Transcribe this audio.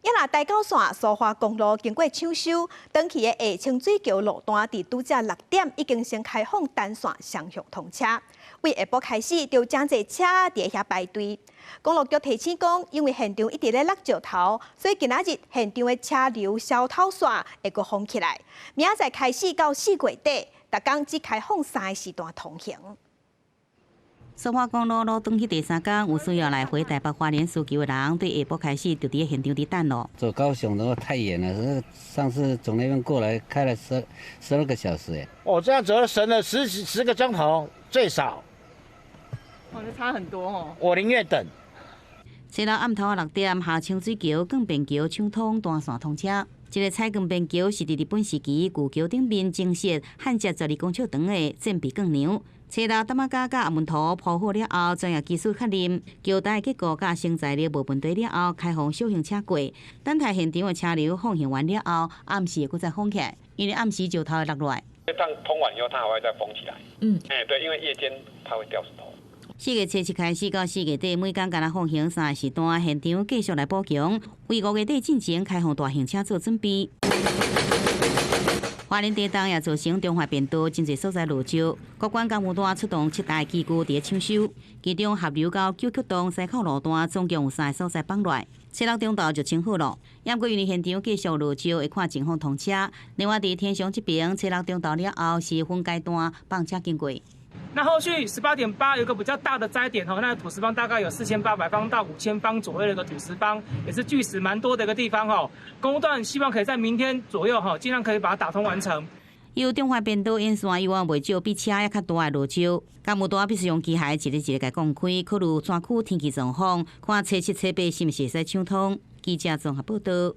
抑若台九線蘇花公路經過搶修，轉去的下清水橋路段，佇拄才6點已經先開放單線雙向通車。為下晡開始就誠濟車佇遐排隊。公路局提醒講，因為現場一直咧落石頭，所以今仔日現場的車流消頭線會閣封起來。明仔載開始到4月底，逐工只開放三個時段通行。蘇花公路路轉去第三工，有需要來回台北花蓮需求的人，對下晡開始就佇現場佇等囉。走高雄的話太遠了，上次從那邊過來開了12個小時哎。哦，這樣子省了10個鐘頭最少。哦，那差很多哦。我寧願等。初六暗頭6點，下清水橋鋼便橋搶通單線通車。這个彩鋼便橋是佇日本時期舊橋頂面增設焊接12公尺長的戰備鋼梁。初六擔仔膠佮阿門塗鋪好了後，專業技術確認橋台結構佮承載力無問題了後，開放小型車過。等待現場的車流放行完了後，暗時會閣再封起來，因為暗時石頭會落落來。當通完以後，它還會再封起來。欸，對，因為夜間它會掉石頭。4月初七開始到4月底，每工干焦放行三個時段，現場繼續來補強，為5月底進前開放大型車做準備。花蓮地動也造成中華便道真濟所在落石，國管工務隊出動七台機具佇咧搶修，其中合流到九曲洞西口路段總共有三個所在放落來。初六中晝就清好囉，毋過因為現場繼續落石，會看情況通車。另外，佇天祥這邊，初六中晝了後是分階段放車經過。那後續18.8有一個比較大的災點吼，那土石方大概有4800方到5000方左右的一個土石方，也是巨石蠻多的一個地方吼。工段希望可以在明天左右吼，盡量可以把它打通完成。由中華便道沿線有袂少比車猶較大的落石，工務隊必須用機械一個一個共摃開，考慮全區天氣狀況，看初七、初八是毋是會使搶通。記者綜合報道。